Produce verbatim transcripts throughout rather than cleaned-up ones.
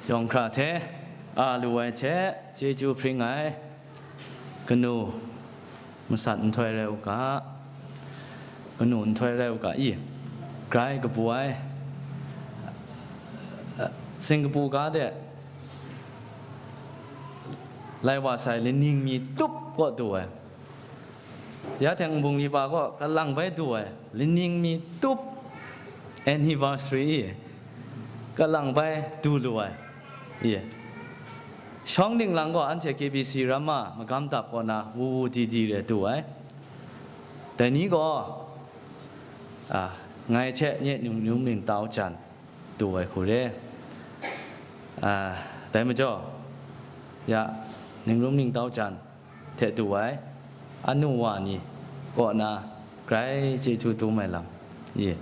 Yawng hkra hte a lu ai hte chyeju hpring ai kanu masat nhtoi rai u ga, kanu nhtoi rai u ga i, grai kabu ai, Singapore ga de lai wa sai laning mi tup kaw du ai. Ya teng nbung li pa kaw kalang bai du ai, laning mi tup anniversary i, kalang bai du lu ai. Ye. Shawng ninglang gaw anhte K B C ramma magam dap kaw na wu wu di di re du ai. Dai ni gaw, a, ngai hte nye nung nung ning tau jan du ai hku re. A, dai majaw, ya, ningrum ningtau jan hte du ai anu wa ni kaw na grai chyeju dum ai lam, ye,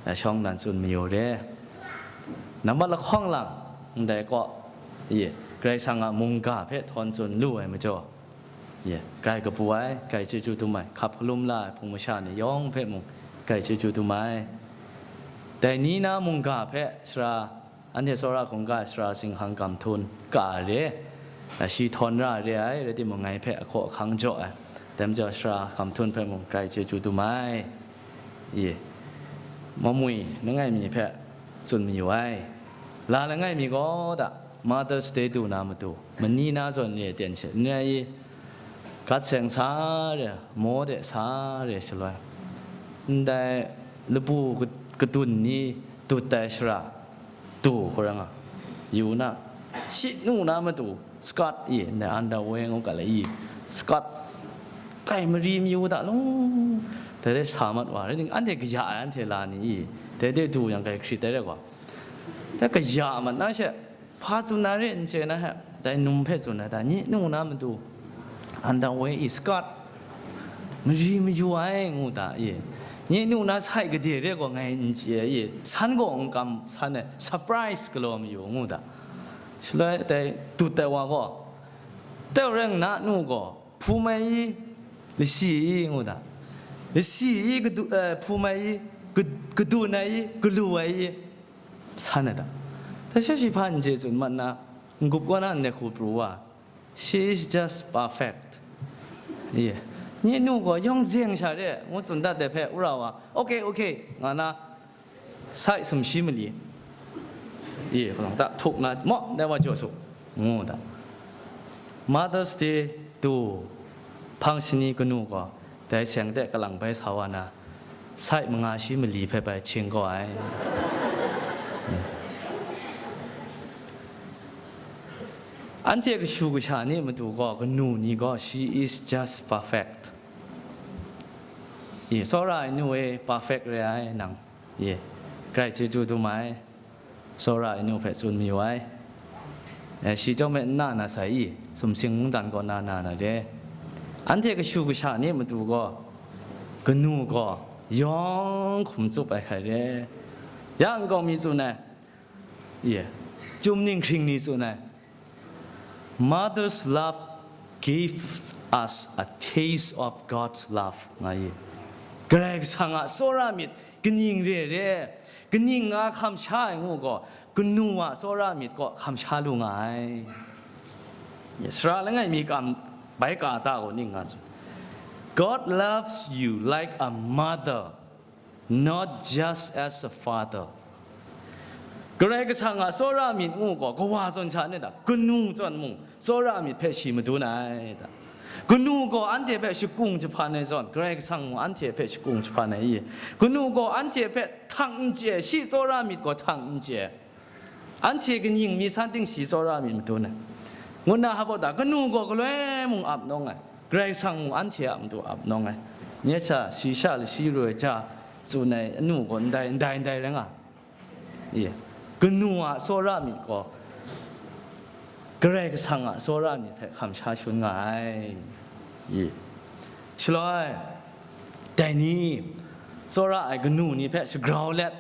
a, shawng nan tsun mayu re. Nambat lahkawng lang ndai kaw, ye, Karai Kasang a mungga hpe htawn tsun lu ai majaw, ye, grai kabu ai, grai chyeju dum ai, hkap hkalum la ai hpung masha ni yawng hpe mung grai chyeju dum ai. Dai ni na mungga hpe sara, anhte tsawra hkungga ai sara zinghkang gam htawn ka ai re, shi htawn ra ai re ai, rai timung, ngai hpe ahkaw ahkang jaw ai. Dai majaw sara gam htawn hpe mung grai chyeju dum ai. Ye, mamwi langai mi hpe tsun mayu ai. La langai mi gaw da, Mother's Day du na matu, mani na zawn re ten she, n rai i, gat seng sa re, maw de sa re shaloi, ndai labu ka-, kadun ni dut ai shara du hkau ra nga, yu na, shi nu na matu, skirt i, ndai underwear ngu ga lai i, skirt kai mari mayu da lung, dai dai sa mat wa, rai ning, anhte kaya ai, anhte la ni i, dai dai du yang kai hkrit ai rai gaw, dai kaya mat na she, hpa tsun na re n chye na he, dai num hpe tsun ai ta, nye nu na matu, underwear i, skirt mari mayu ai ngu da, ye. Nye nu na sai gade re gaw ngai n chye, ye. San gaw n kam san ai, surprise galaw mayu ngu da. Shaloi dai dut ai wa gaw, tau reng na nu gaw, hpum ai i, lasi i ngu da. Lasi i, kadu-, eh, hpum ai i, ka-, kadun ai i, galu ai i, san ai da. Dai she shi hpa n chye tsun mat na, n-gup kaw na ndai hku pru wa, "She is just perfect." Ye. Nye nu gaw yawng zeng sha re, ngu tsun dat de hpe, wora wa, "Okay, okay," nga na, sai sumshi mali, ye, kalang ta htuk na, maw, dai wa jaw su, ngu da. Mother's Day du, hpang shani kanu gaw, dai seng de kalang bai sa wa na, sai manga shi mali hpe bai hkying kau ai. Anhte kashu kasha ni matu gaw, kanu ni gaw, "She is just perfect." I, tsawra ai nu e, perfect re ai nang, i, grai chyeju dum ai, tsawra ai nu hpe tsun mayu ai. E, shi chyawm e n na na sai i, sumsing mungdan kaw na na na re. Anhte kashu kasha ni matu gaw, kanu gaw yawng hkum tsup ai hkai re. Ya nkau mi tsun ai, ye, chyum ninghkring ni tsun ai, "Mother's love gives us a taste of God's love," nga i. Karai Kasang a tsawra myit kaning re re, kaning nga hkam sha ai ngu gaw, kanu a tsawra myit kaw hkam sha lu nga ai. Ye, sara langai mi kam bai ka ta gaw ning nga tsun, "God loves you like a mother, not just as a father." Karai Kasang a tsawra myit ngu gaw, kawa zawn sha ne da, kanu zawn mung, tsawra myit hpe shi madun ai da. Kanu gaw anhte hpe shakung jahpan ai zawn, Karai Kasang mung anhte hpe shakung jahpan ai i. Kanu gaw anhte hpe htang n chye, shi tsawra myit gaw htang n chye. Anhte kaning mi san ting shi tsawra myit madun ai, ngu nna hpa da, kanu gaw galoi mung ap nawng ai, Karai Kasang mung anhte a matu ap nawng ai. Nye sha, shi sha lashi ru ai ja tsun ai anu gaw ndai, ndai, ndai rai nga. Ye. Kanu a tsawra myit gaw, Karai Kasang a tsawra myit hpe hkam sha shun nga ai. Ye. Shaloi, dai ni, tsawra ai kanu ni hpe shagrau let,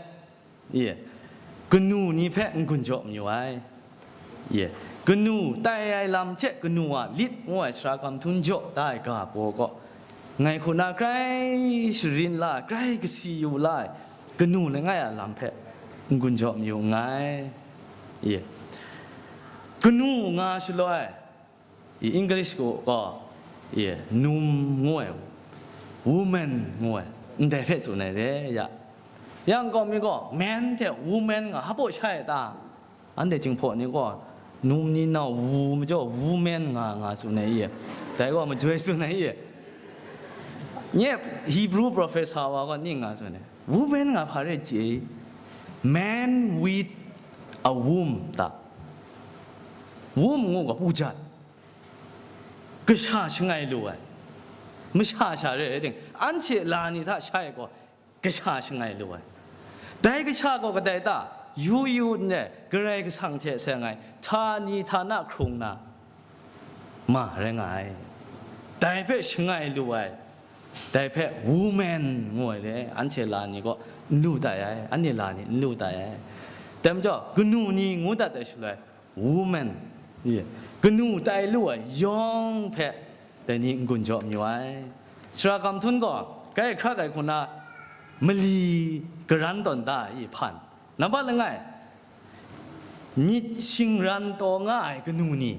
ye, kanu ni hpe n-gun jaw mayu ai. Ye, kanu tai ai lam hte kanu a lit ngu ai sara gam htawn jaw da ai ga baw kaw, ngai hku na grai sharin la ai, grai kasi yu la ai, kanu langai a lam hpe n-gun jaw mayu nngai. Ye, Kanu nga shaloi, i English gaw, gaw, i num ngu ai, woman ngu ai, ndai hpe tsun ai re ya. Yang gaw mi gaw, man hte woman nga hpaw shai ai ta? Anhte Jinghpaw ni gaw, num ni nau wu majaw, woman nga nga tsun ai i, dai gaw majoi tsun ai i. Nye Hebrew professor wa gaw ning nga tsun ai, woman nga hpa re chye i, man with a womb ta? Womb ngu gaw, pujat, kasha shangai lu ai, masha sha re ai ting, anhte la ni hta shai gaw, kasha shangai lu ai. Dai kasha gaw kadai ta? Yu yu n rai, Karai Kasang hte seng ai htani htana hkrung na ma rai nga ai. Dai hpe shangai lu ai, dai hpe woman ngu ai re, anhte la ni gaw n lu tai ai, anhte la ni n lu tai ai. Dai majaw, kanu ni ngu dat ai shaloi, woman, ye, kanu tai lu ai yawng hpe dai ni n-gun jaw mayu ai. Sara gam htan gaw, kai hkrak ai hku na mali karan tawn da ai hpan, nambat langai, myit shingran taw nga ai kanu ni,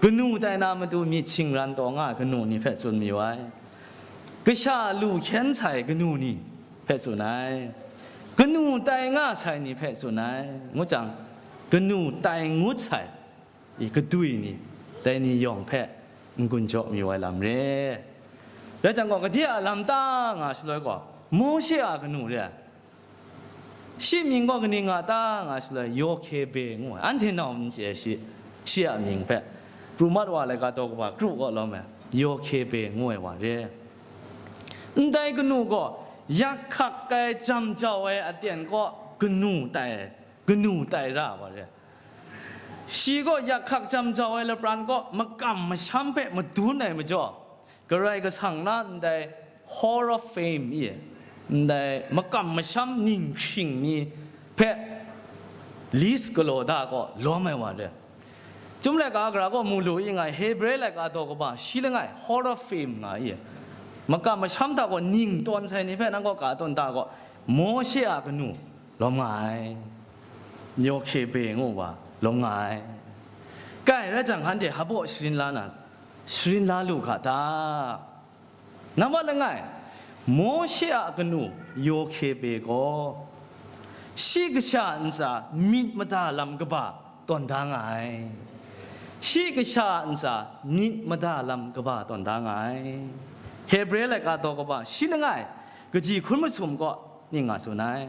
kanu tai na matu myit shingran taw nga ai kanu ni hpe tsun mayu ai. Kasha lu hkyen sai kanu ni hpe tsun ai, kanu tai nga sai ni hpe tsun ai, ngu jang, kanu tai ngut sai i kadui ni, dai ni yawng hpe n-gun jaw mayu ai lam re. Rai jang gaw, kadai a lam ta nga shaloi gaw, Mawshe a kanu re ai, shi mying gaw kaning nga ta nga shaloi, Yokebe ngu ai, anhte nau n chye shi, shi a mying hpe, pru mat wa laika daw kaba kru kaw lawm ai, Yokebe ngu ai wa re. Ndai kanu gaw, yak hkak ai jam jau ai aten kaw kanu tai, kanu tai ra ai wa re. Shi gaw yak hkak jam jau ai lapran kaw makam masham hpe madun ai majaw, Karai Kasang na ndai Hall of Fame i, ndai makam masham ning hkring ni hpe list galaw da kaw lawm ai wa re. Chyum laika gara gaw mu lu i nga ai, Hebre laika daw kaba shi langai Hall of Fame nga i, makam masham hta gaw ning tawn sai ni hpe nang gaw ka tawn da gaw, Mawshe a kanu lawm nga ai, Yokebe ngu wa lawm nga ai. Kai rai jang, anhte hpaw sharin la na, sharin la lu hka ta? Nambat langai, Mawshe a kanu Yokebe gaw, shi kasha ntsa myit mada lam kaba tawn da nga ai. Shi kasha ntsa myit mada lam kaba tawn da nga ai. Hebre laika daw kaba shi langai, kaji hkun masum kaw ning nga tsun ai.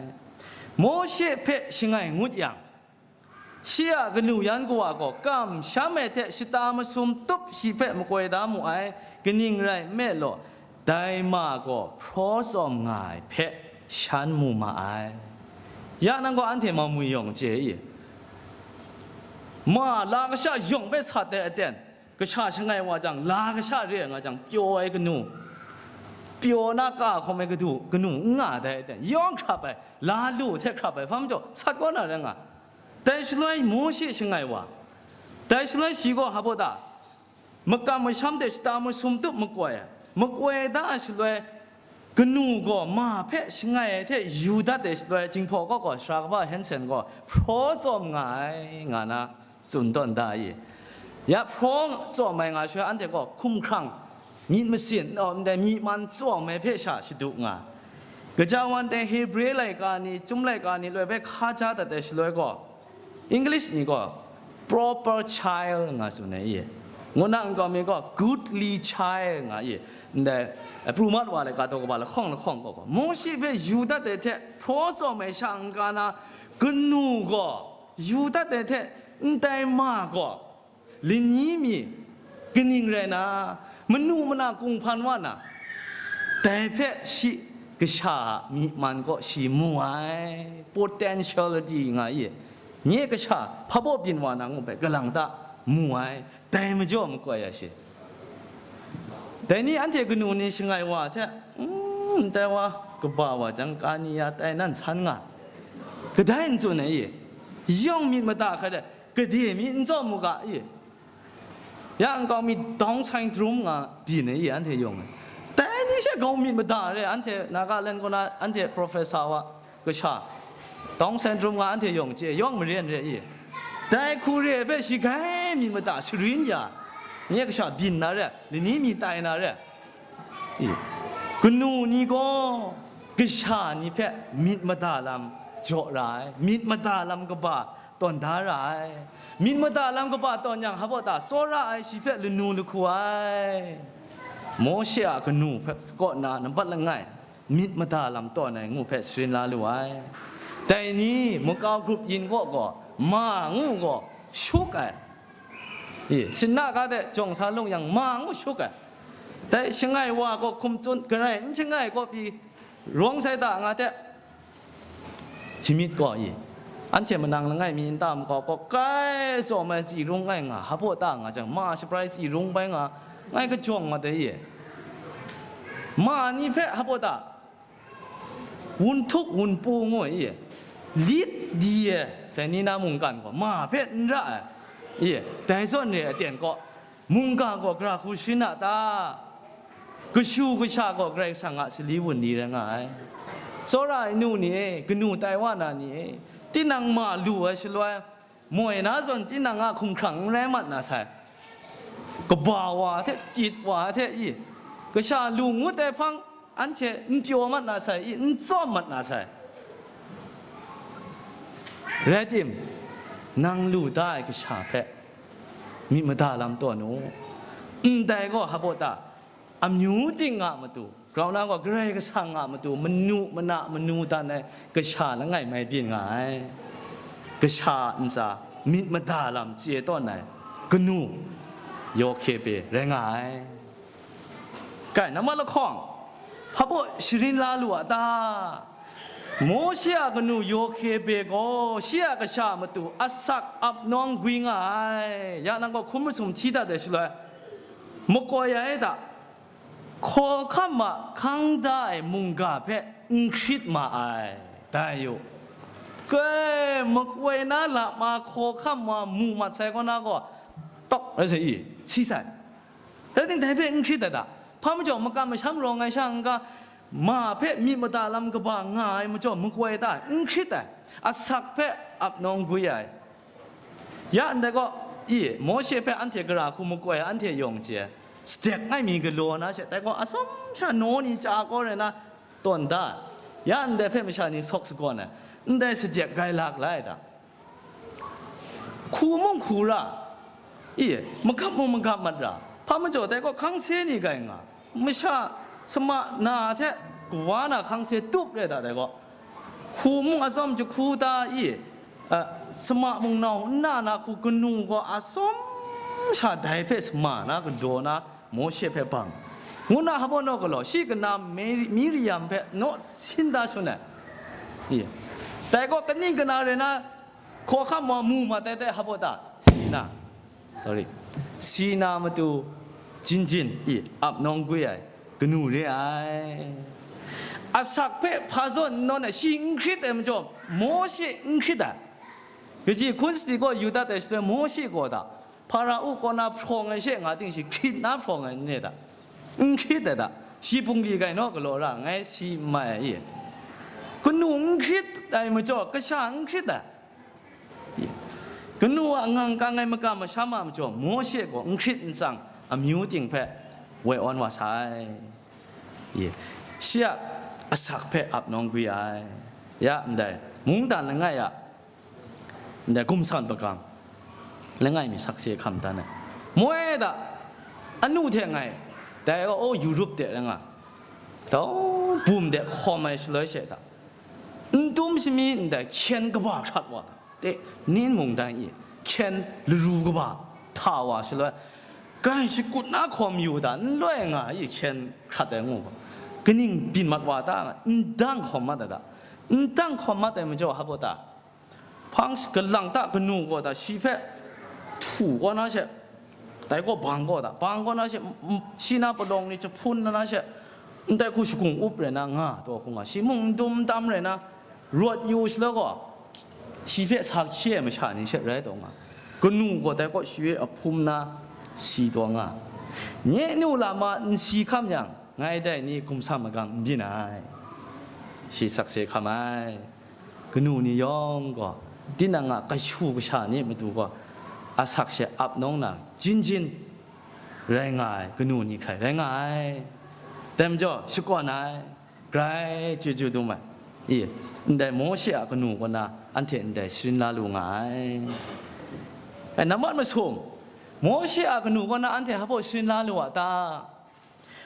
Mawshe hpe shangai ngut yang, shi a kanu yan kawa gaw kamsham ai hte shata masum tup shi hpe makoi da mu ai, kaning rai nme law, dai ma gaw hpraw tsawm nga ai hpe shan mu ma ai. Ya nang gaw anhte Maumwi yawng chye i? Ma la kasha yawng hpe sat ai aten, kasha shangai wa jang, la kasha re nga jang, pyaw ai kanu, pyaw na ka hkawm ai kadu, kanu n nga dai aten, yawng hkrap ai, la lu hte hkrap ai, hpa majaw sat kaw na rai nga. Dai shaloi Mawshe shangai wa, dai shaloi shi gaw hpa baw ta? Makam masham hte shata masum tup makoi ai, makoi da ai shaloi, kanu gaw ma hpe shangai ai hte yu dat ai shaloi, Jinghpaw kaw gaw Sara kaba Hensen gaw hpraw tsawm nga ai, nga na tsun tawn da i. Ya hpraw tsawm ai nga shaloi, anhte gaw hkumhkrang myit masin, oh, ndai myi man tsawm ai hpe sha shadu nga. Gaja wan dai Hebre laika ni, Chyum laika ni loi bai hkaja dat ai shaloi gaw, English ni gaw proper child nga tsun ai i, ngu na nkau mi gaw goodly child nga i, ndai, eh, pru mat wa laika daw kaba lahkawng lahkawng gaw, gaw Mawshe hpe yu dat ai hte hpraw tsawm ai sha n-ga na, kanu gaw yu dat ai hte ndai ma gaw, lani mi kaning rai na, manu mana kunghpan wa na, dai hpe shi kasha a myi man kaw shi mu ai, potentiality nga i, nye kasha hpa baw byin wa na ngu hpe kalang ta mu ai, dai majaw makoi ai shi. Dai ni anhte kanu ni shangai wa hte, mm, ndai wa kaba wa jang, ka ni ya tai nan san nga, kadai n tsun ai i, yawng myit mada hkra de, gade mi n tsawm u ga i? Ya nkau mi Down syndrome nga byin ai i, anhte yawng ai. Dai ni she grau myit mada re, anhte Nagaland kaw na anhte professor wa kasha, Down syndrome nga anhte yawng chye, yawng maren re i? Dai hku re hpe shi gai myit mada sharin ya, nye kasha byin na re, lani mi tai na re. I, kanu ni gaw kasha ni hpe myit mada lam jaw ra ai, myit mada lam kaba tawn da ra ai. Myit mada lam kaba tawn yang, hpa baw ta, tsawra ai shi hpe lanu lahku ai. Mawshe a kanu hpe kaw na nambat langai, myit mada lam tawn ai ngu hpe sharin la lu ai. Dai ni makau grup yin kaw gaw, ma ngu gaw shuk ai. I, sinna ga de jawng sa lung yang, ma ngu shuk ai. Dai shangai wa gaw hkum tsun, garai n shangai gaw pyi rawng sai da nga hte, Jimit gaw i, anhte manang langai mi nta makau kaw kai tsawm ai tsi rung ai nga, hpa baw ta nga jang, ma shabrai tsi rung bai nga, ngai kajawng mat ai i. Ma ni hpe hpa baw ta, wun htuk wun pu ngu ai i, lit di ai, dai ni na mungkan gaw, ma hpe n ra ai i, dai zawn re aten kaw, mungga gaw gara hku sharin a ta? Kashu kasha gaw Karai Kasang a sali wunli rai nga ai. Tsawra ai nu ni e, kanu tai wa na ni e, tinang ma lu ai shaloi, moi na zawn tinang a hkumhkrang n rai mat na sai. Kaba wa hte, tit wa hte i, kasha lu ngut ai hpang, anhte n pyaw mat na sai i, n tsawm mat na sai. Rai tim, nang lu da ai kasha hpe myit mada lam tawn u. Ndai gaw hpa baw ta, amyu ting a matu, grau na gaw Karai Kasang a matu, manu mana manu dan ai kasha langai mai byin nga ai. Kasha ntsa myit mada lam chye tawn ai kanu Yawhkepe rai nga ai. Kai, nambat lahkawng, hpa baw sharin la lu a ta? Mawshe a kanu Yawhkepe gaw shi a kasha a matu asak ap nawng gwi nga ai. Ya nang gaw hkum masum hti dat ai shaloi, makoi ai da, hkawhkam a hkang da ai mungga hpe n hkrit ma ai. Dai yu, kai, makoi na lam a hkawhkam wa mu mat sai kaw na gaw, tawk rai sai i, si sai. Rai timung, dai hpe n hkrit ai da? Hpa majaw, makam masham rawng ai sha n-ga, ma hpe myit mada lam kaba nga ai majaw, makoi ta? N hkrit ai. Asak hpe ap nawng gwi ai. Ya ndai gaw, i, Mawshe hpe anhte gara hku makoi ai, anhte yawng chye ai. Sadek ai mi galaw na she, dai gaw atsawm sha naw ni chya kau rai na tawn da ai. Ya ndai hpe masha ni sawk sagawn ai. Ndai sadek gailak la ai da? Hku mung hku ra, i, magap mung magap mat ra, hpa majaw dai gaw hkang se ni gai nga, masha sama na hte kawa na hkang se tup re da dai gaw, hku mung atsawm jahku ta i, a, sama mung nau nna na hku kanu gaw atsawm sha dai hpe sama na galaw na Mawshe hpe bang, ngu na hpa baw naw galaw, shi kana Meri-, Miriam hpe naw sin da shun ai. I, dai gaw kaning kana rai na, hkawhkam wa mu mat ai dai hpa baw ta? Sina, sorry, Sina matu jin jin i ap nawng gwi ai kanu re ai. Asak hpe hpa zawn n nawn ai, shi n hkrit ai majaw, Mawshe n hkrit ai. Kaji hkun sadi gaw yu dat ai shaloi, Mawshe gaw da, Hpara-u kaw na hprawng ai she nga ting shi hkrit na hprawng ai n re da? N hkrit ai da. Shi bungli gai naw galaw ra nngai, si n mai ai i? Kanu n hkrit ai majaw, kasha n hkrit ai. Kanu a ngang kang ai makam masham a majaw, Mawshe gaw n hkrit n tsang, amyu ting hpe woi awn wa sai. Ye. Shi a asak hpe ap nawng gwi ai. Ya ndai, mungdan langai a, ndai gumsan magang langai mi sakse hkam dan ai. Moi da, anu hte ngai, dai gaw, o, Europe de rai nga, dau bum de hkawm ai shaloi she da, n tum shami ndai hkyen kaba hkrat wa, de, nin mungdan i hkyen laru kaba hta wa shaloi, kai shakut na hkawm yu da, n loi nga i hkyen hkrat ai ngu ga, kaning byin mat wa ta, n dang hkawm mat ai da, n dang hkawm mat ai majaw, hpa baw ta? Hpang galang ta kanu gaw da, shi hpe htu kaw na she, dai gaw bang kaw da, bang kaw na she, m-, m-, shi na palawng ni jahpun na na she, ndai hku shagung up rai na nga taw hku nga, shi mung n dum n tam rai na, rawt yu shaloi gaw, shi hpe sa hkye ai masha ni she rai taw nga, kanu gaw dai kaw shi e ahpum na si taw nga, nye nu lam a n si hkam yang, ngai dai ni gumsam magang n byin ai, shi sakse hkam ai. Kanu ni yawng gaw, tinang a kashu kasha ni matu gaw, asak she ap nawng na jin jin rai nga ai kanu ni hkrai rai nga ai. Dai majaw, shakawn ai, grai chyeju dum ai. I, ndai Mawshe a kanu kaw na anhte ndai sharin la lu nga ai. Ai, nambat masum, Mawshe a kanu kaw na anhte hpa sharin la lu a ta?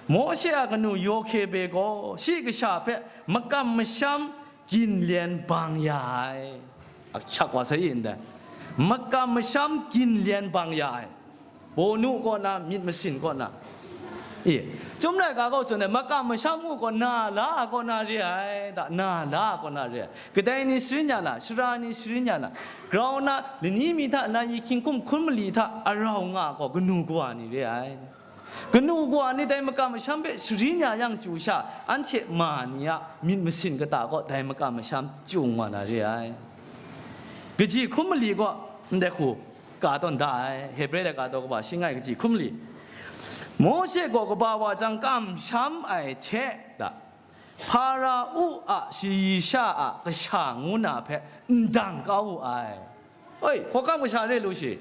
Mawshe a kanu Yokebe gaw shi kasha hpe makam masham ginlen bang ya ai. Ahkyak wa sai ndai. Makam masham ginlen bang ya ai. Bawnu kaw na, myit masin kaw na. E, Chyum laika gaw tsun ai, makam masham ngu gaw na la a kaw na re ai, da, na la a kaw na re ai. Kadai ni sharin ya na, sara ni sharin ya na, grau na, lani mi hta na, yi hkying hkum hkun mali hta arau nga gaw, kanu kawa ni re ai. Kanu kawa ni dai makam masham hpe sharin ya yang chyu sha, anhte ma ni a myit masin kata gaw dai makam masham chyu nga na re ai. Kaji hkum mali gaw ndai hku ka tawn da ai, Hebre laika daw kaba shi ngai kaji hkum mali. Mawshe gaw kaba wa jang kamsham ai hte da, Hpara-u a shayi sha a kasha ngu na hpe ndang kau wu ai. Oi, hkawhkam kasha re lu shi.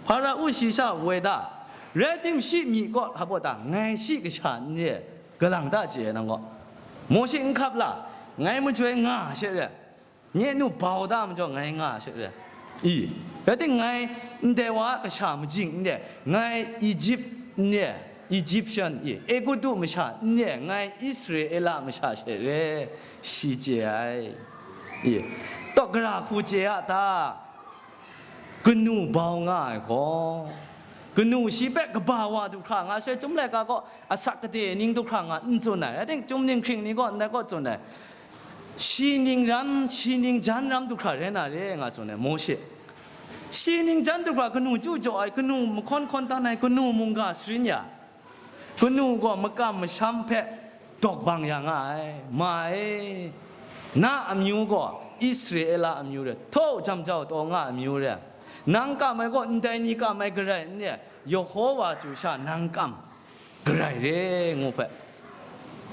Hpara-u shayi sha woi da, rai tim shi myi kaw hpa baw ta, ngai shi kasha n re, galang da chye ai nang gaw. Mawshe n hkap la, ngai majoi nga she re. Nye nu bau da majaw ngai nga she re. I, rai tim ngai ndai wa a kasha majing n re, ngai Ijip n re, Egyptian, i, Egutu masha n re, ngai Israela masha she re, shi chye ai. I, tawk gara hku chye a ta? Kanu bau nga ai gaw, kanu shi hpe kaba wa du hkra nga sai, Chyum laika gaw asak kade ning du hkra nga n tsun ai. Rai tim, Chyum ninghkring ni gaw ndai kaw tsun ai. Shi ning ram, shi ning jan ram du hkra rai na re nga tsun ai, Mawshe. Shi ning jan du hkra kanu chyu jaw ai, kanu mahkawn hkawn tan ai, kanu mungga sharin ya. Kanu gaw makam masham hpe dawk bang ya nga ai. Ma e, na amyu gaw Israela amyu re, htaw jam jau taw nga amyu re. Nang kam ai gaw ndai ni kam ai garai n re, Yehowa chyu sha nang kam garai re ngu hpe,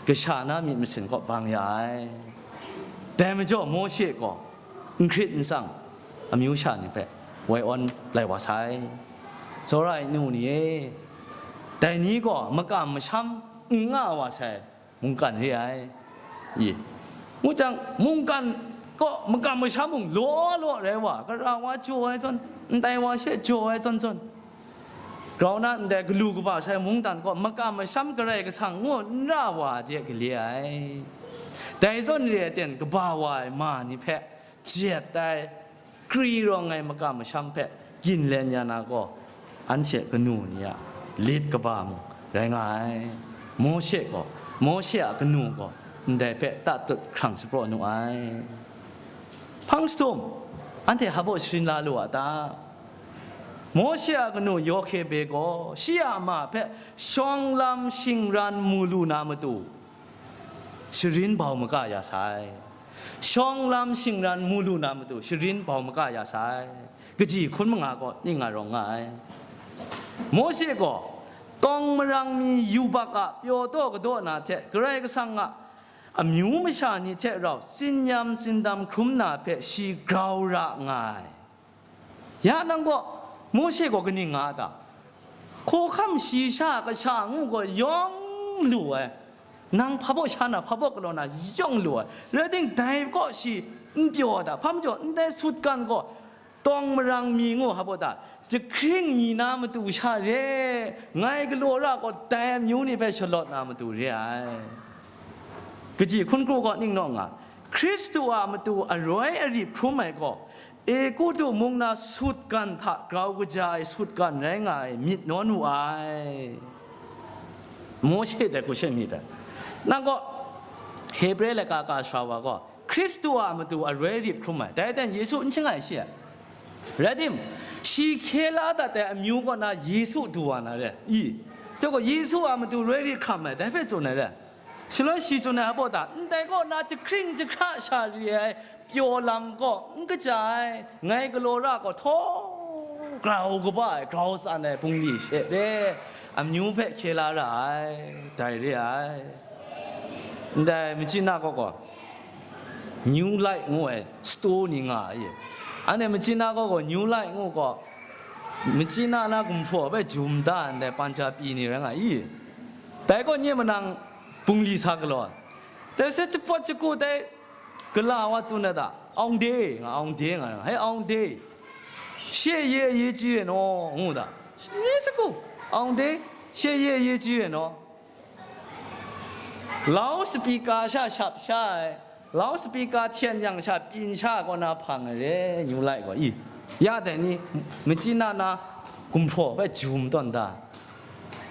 kasha na myit masin kaw bang ya ai. Dai majaw Mawshe gaw n hkrit n tsang amyu sha ni hpe woi awn lai wa sai. Tsawra ai nu ni e, dai ni gaw makam masham n nga wa sai mungkan re ai. I, ngu jang, mungkan kaw makam masham mung law law rai wa, gara wa jaw ai zawn, ndai wa she jaw ai zawn zawn, grau na ndai galu kaba sai mungdan kaw makam masham Karai Kasang ngu n ra wa de gale ai. Dai zawn re ai ten kaba wa ai ma ni hpe jet ai, kri rawng ai makam masham hpe ginlen ya na gaw, anhte kanu ni a lit kaba mung rai nga ai. Mawshe gaw, Mawshe a kanu gaw ndai hpe tatut hkrang shapraw nu ai. Hpang jahtum, anhte hpa baw sharin la lu a ta? Mawshe a kanu Yokebe gaw shi a ma hpe shawng lam shingran mu lu na matu, sharin bau maga ya sai. Shawng lam shingran mu lu na matu, sharin bau maga ya sai. Kaji hkun manga gaw ning nga rawng nga ai. Mawshe gaw tawng marang mi yubak a pyaw taw kadaw na hte Karai Kasang a amyu masha ni hte rau tsin-yam tsindam hkrum na hpe shi grau ra nga ai. Ya nang gaw, Mawshe gaw kaning nga a ta? Hkawhkam shayi sha kasha ngu gaw yawng lu ai. Nang hpa baw sha na, hpa baw galaw na, yawng lu ai. Rai tim, dai kaw shi n pyaw ai ta? Hpa majaw, ndai sutgan gaw, tawng marang mi ngu hpa baw ta? Jahkring mi na matu sha re, ngai galaw ra gaw, dai amyu ni hpe shalawt na matu re ai. Kaji hkun kru gaw ning naw nga, Hkristu a matu aroi arip hkrum ai gaw, Egutu mung na sutgan hta grau kaja ai sutgan rai nga ai myit nawn wu ai. Mawshe dai hku she myit ai. Nang gaw, Hebre laika ka sara wa gaw, Hkristu a matu aroi rip hkrum ai, dai ten Yesu n shangai shi ai. Rai tim, shi hkye la dat ai amyu kaw na Yesu du wa na re i? Shi gaw Yesu a matu roi rit hkram ai, dai hpe tsun ai re. Shaloi shi tsun ai a baw ta, ndai kaw na jahkring jahkra sha re ai pyaw lam gaw n kaja ai, ngai galaw ra gaw htaw grau kaba ai, grau tsan ai bungli she re, amyu hpe hkye la ra ai, dai re ai. Ndai machyin na kaw gaw, New Light ngu ai store ni nga ai. Anhte machyin na kaw gaw, New Light ngu gaw, Machyi na na gumhpraw hpe jum da ndai Punjabi ni rai nga i? Dai gaw nye manang bungli sa galaw. Dai se chapawt chaku dai gala wa tsun ai da, aung de nga, aung de nga, hai aung de, she ye ye ji re naw, ngu da. Nye chaku, aung de, she ye ye ji re naw. Loudspeaker sha shap sha ai, loudspeaker hten yang sha pyin sha kaw na hpang ai re, New Light gaw i. Ya dai ni, machyi na na gumhpraw hpe jum tawn da.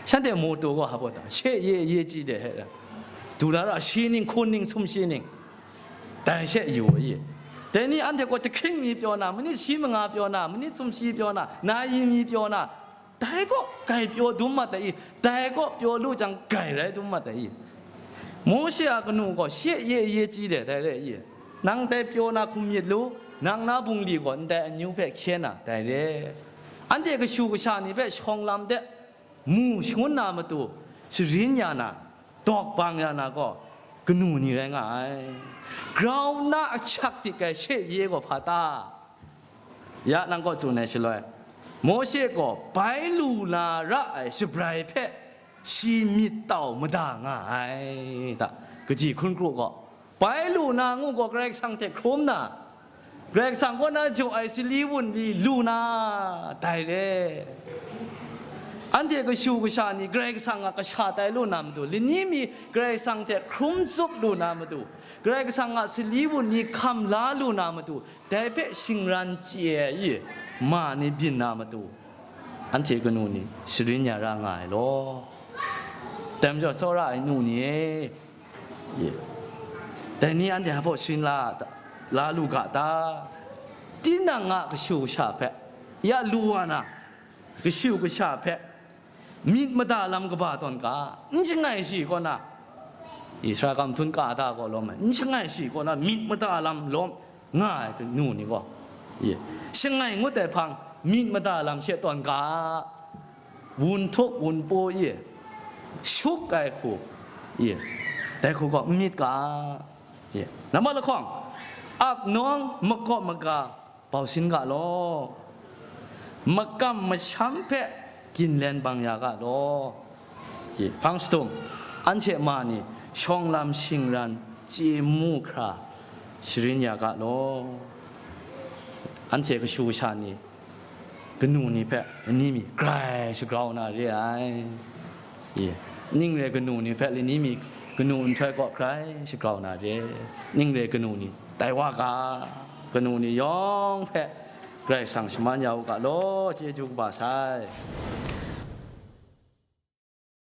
Shanhte moto gaw hpa da, she ye ye ji de he, du da ra shi ning, hkun ning, sumshi ning, dai she yu i. Dai ni anhte gaw jahkring mi pyaw na, manit shi manga pyaw na, manit sumshi pyaw na, nayi mi pyaw na, dai kaw grai pyaw dum mat ai i, dai kaw pyaw lu jang grai rai dum mat ai i. Mawshe a kanu gaw she ye ye ji de dai re i. Nang dai pyaw na hkum myit lu, nang na bungli gaw ndai amyu hpe hkye na dai re. Anhte kashu kasha ni hpe shawng lam de, mu shangun na matu, sharin ya na, dawk bang ya na gaw, kanu ni rai nga ai. Grau na ahkyak dik ai she ye gaw hpa ta? Ya nang kaw tsun ai shaloi, Mawshe gaw bai lu na ra ai shabrai hpe shi myit tau mada nga ai ta? Kaji hkun kru gaw, bai lu na ngu gaw Karai Kasang hte hkrum na, Karai Kasang kaw na jaw ai sali wunli lu na, dai re. Anhte kashu kasha ni Karai Kasang a kasha tai lu na matu, lani mi Karai Kasang hte hkrum tsup lu na matu, Karai Kasang a sali wunli hkam la lu na matu, dai hpe shingran chye ai i, ma ni byin na matu, anhte kanu ni sharin ya ra nga ai law. Dai majaw, tsawra ai nu ni e, ye, dai ni anhte hpa sharin la, la lu ga ta? Tinang a kashu kasha hpe, ya lu wa na, kashu kasha hpe myit mada lam kaba tawn ga, n shangai shi kaw na, Israel gam htum ka da gaw lawm ai, n shangai shi kaw na myit mada lam lawm nga ai kanu ni gaw, ye, shangai ngut ai hpang myit mada lam she tawn ga, wun htup wun paw, ye, shuk ai hku, ye, dai hku gaw n myit ga, ye, nambat lahkawng, ap nawng makawp maga bau sin ga law, makam masham hpe ginlen bang ya ga law, ye, hpang shadum, anhte ma ni shawng lam shingran chye mu hkra sharin ya ga law, anhte kashu kasha ni kanu ni hpe lani mi grai shagrau na re ai. Ye, ning re kanu ni hpe lani mi kanu nhtoi kaw grai shagrau na re. Ning re kanu ni tai wa ga, kanu ni yawng hpe Karai Kasang shaman ya u ga law, chyeju kaba sai.